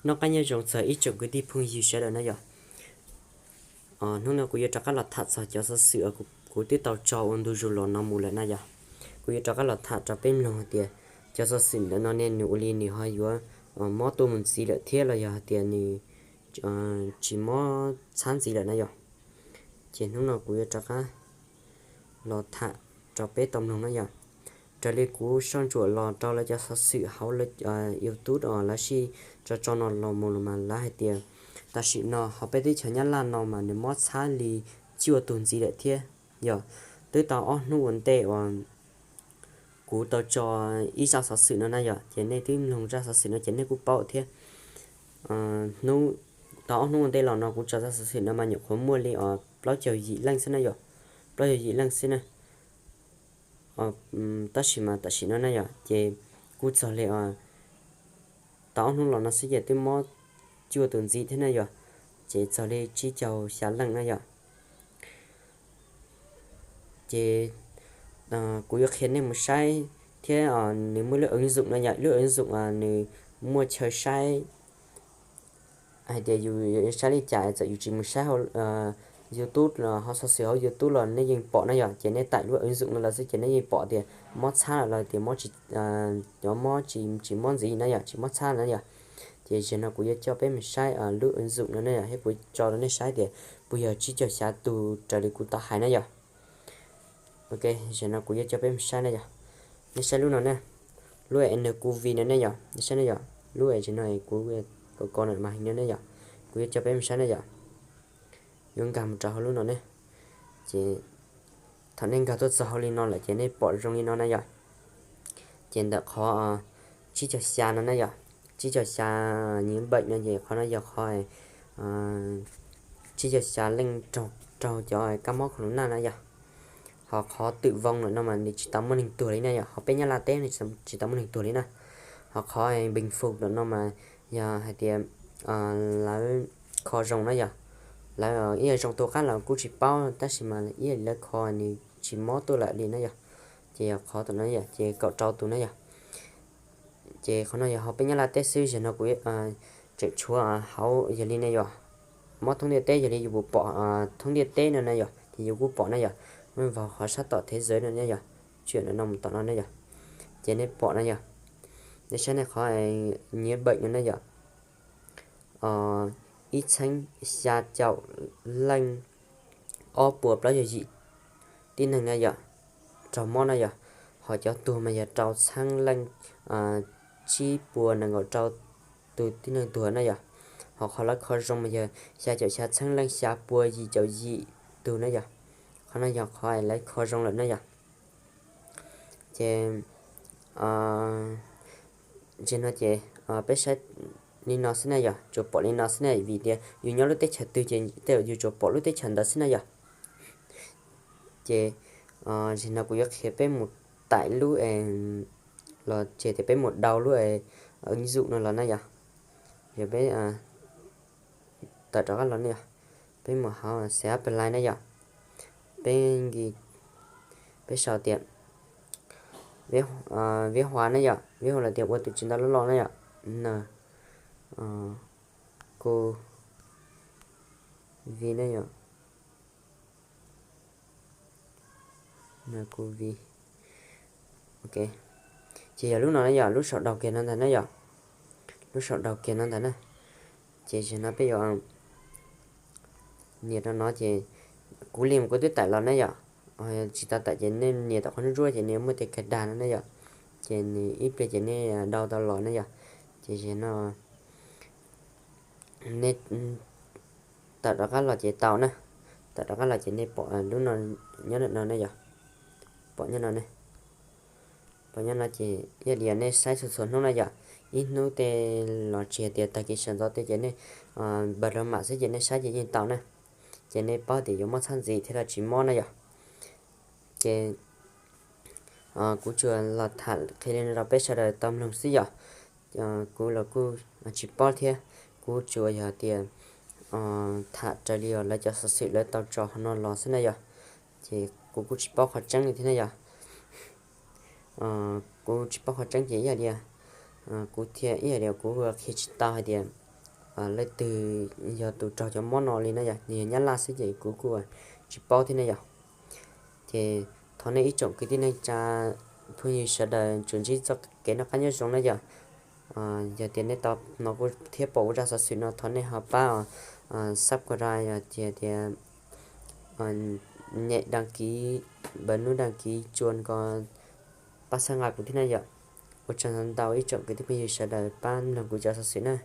Noj qab nyob zoo txog ib tsoom kwv tij phooj ywg sawv daws na yom. Hnub no kuv yuav rov qab los tham txog cov xov xwm kuv twb tau tso ua ntu zus los no mus lawm na yom. Kuv yuav rov qab los tham rau peb mloog hais tias cov xov xwm ntawm no ne nws ua li nws ho yuav mob tuaj mus ntxiv lawm thiab los yog hais tias nws tsis mob txhab ntxiv lawm na yom. Ces hnub no kuv yuav rov qab los tham rau peb tau mloog na yom. Raws li kuv soj ntsuam los rau lawv cov xov xwm hauv YouTube os lawv sij tso tso no los mus los mas lawv hais tias tam sim no hauv peb teb chaws Nyab Laj no mas nws mob txhab li cuaj tug ntxiv lawm thiab. Yog twb tau ob hnub ua ntej uas kuv tau tso ib zaj xov xwm no na yom, ces nej twb mloog zaj xov xwm no ces nej kuj paub thiab. Hnub, tau ob hnub ua ntej los no kuv tso zaj xov xwm no mas nyuam qhuav muaj li os plaub caug yim leej xwb na yom, plaub caug yim leej xwb na. Tab sis mas tam sim no na yom ces kuj txog li os tau ob hnub los no xwb ces twb mob cuaj tus ntxiv thiab na yom, ces txog li tsib caug xya leej na yom. Ces kuv yuav qhia nej mus saib thiab. Nws muaj lub ua zoom no yom, lub ua zoom nws muaj chaw saib hais tias yus yuav saib li cas txawm yus tsis mus saib hauv YouTube los ho xov xwm hauv YouTube los nej yeej pom na yom. Ces nej taim lub ua zoom no los xwb ces nej yeej pom tias mob txhab los tias mob tsis, cov mob tsis tsis mob ntxiv na yom, tsis mob txhab na yom. Ces zaum no kuv yuav coj peb mus saib lub ua zoom no ne yom, thiab kuv tso rau nej saib tias puas yog tsib caug xya tus raws li kuv tau hais na yom. Ok, zaum no kuv yuav coj peb mus saib na yom. Nej saib lub no ne, lub N Q V no ne yom, nej saib ne yom, lub zaum no kuv ko ko no mas heev no ne yom. Kuv yuav coj peb mus saib na yom. Yuav nkag mus rau hauv lub no ne. Ces thaum nej nkag tuaj txog hauv li no lawm ces nej pom zoo li no na yom. Ces ntawm qhov tsib caug xya no na yom, tsib caug xya nyiv npem no ces qhov no yog qhov tsib caug xya leej raug cov kab mob corona na yom. Ho qhov twm voo lawm no mas nws tsis tau muaj neeg tuag li na yom, ho peb Nyab Laj teb nws tsis tau muaj neeg tuag li na. Ho qhov npees fus lawm no mas yog hais tias lawv kho zoo na yom, lawv ib yam zoo tus qab los kuj tsis paub tab sis mas ib yam li lawv kho nws tsis mob tuaj lawm li na yom. Ces yog qhov tom no yom, ces kaum rau tus na yom. Ces qhov no yog ho peb Nyab Laj teb xwb, zaum no kuv tseem tshuav hauv yog li ne yom. Mob thoob ntiaj teb yog li yus puas pom thoob ntiaj teb no na yom, ces yus kuj pom na yom. Muaj vauv qhov sab tom thế giới no na yom, tsuam no mus tom no na yom. Ces nej pom na yom, nej saib nej qhov nyiv npem no na yom, ib txheeb xya caum leej ob puas plaub caug yim tib neeg na yom, raug mob na yom. Ho cov tuag mas yog rau txheeb leej tsib puas nees nkaum rau tus tib neeg tuag na yom. Ho qhov lawv kho zoo mas yog xya caum xya txheeb leej xya puas yim caum yim tus na yom. Qhov no yog qhov lawv kho zoo lawm na yom. Ces zaum no ces peb saib li no xwb na yom, tsuas pom li no xwb na, vim tias yus nyob lub teb chaws twg ces tej zaum yus tsuas pom lub teb chaws ntawd xwb na yom. Ces zaum no kuv yuav qhia peb mus taim lub los ces tias peb mus download lub ua zoom no los na yom. Yog peb tawm rov qab los ne yom, peb mus hauv setup Play ne yom, peb nki, peb sau tias Viv Huas ne yom, Viv Huas los tias ua tus tsis ntau loj loj ne yom, N Q V ne yom, N Q V. Ok, ces yog lub no ne yom, lub saum daus kiag no ntag ne yom, lub saum daus kiag no ntag na. Ces zaum no peb yuav nias rau no ces kuv li mas kuv twb taim los ne yom. Tsis tau taim ces nej nias tom qhov ntsuab ntsuab ces nws muaj tias kag dag no ne yom, ces nws ib pliag ces nej download tau los ne yom. Ces zaum no nej tawm rov qab los ces tau na, tawm rov qab los ces nej pom lub no nyob ntawm no ne yom, pom nyob no ne. Pom nyob no ces yog li nej saib txhua txhua hnub na yom, ib hnub tej los tsis hais tias tag kis sawv ntxov tej ces nej npawg rau mam xwb ces nej saib ces yeej tau na. Ces nej paub tias yuav mob txhab ntxiv thiab los tsis mob na yom. Ces kuv tsuas los tham qhia li no rau peb sawv daws tau mloog xwb yom. Kuv los kuj tsis paub thiab, kuv tsuas yog tias tham raws li lawv cov xov xwm lawv tau tso hauv no los xwb na yom. Ces kuv kuj tsis paub qhov tseeb li thiab na yom. Kuv tsis paub qhov tseeb ces ib yam li kuv thiaj ib yam li kuv qhia tsis tau hais tias leej twg yog tus raug cov mob no li na yom, nws yog Nyab Laj xwb ces kuv kuj tsis paub thiab ne yom. Ces thov nej ib tsoom kwv tij neej tsa phooj ywg sawv daws tsuas ntsib txoj kev noj qab nyob zoo na yom. Yog tias nej tau hnov kuv thiab pom kuv zaj xov xwm no thov nej ho pab subscribe, yog tias nyem đăng ký, npawb nub đăng ký kênh ko, pab txhawb nqa kuv thiab na yom. Ua tsaug ntau ib tsoom kwv tij phooj ywg sawv daws pab mloog kuv cov xov xwm na.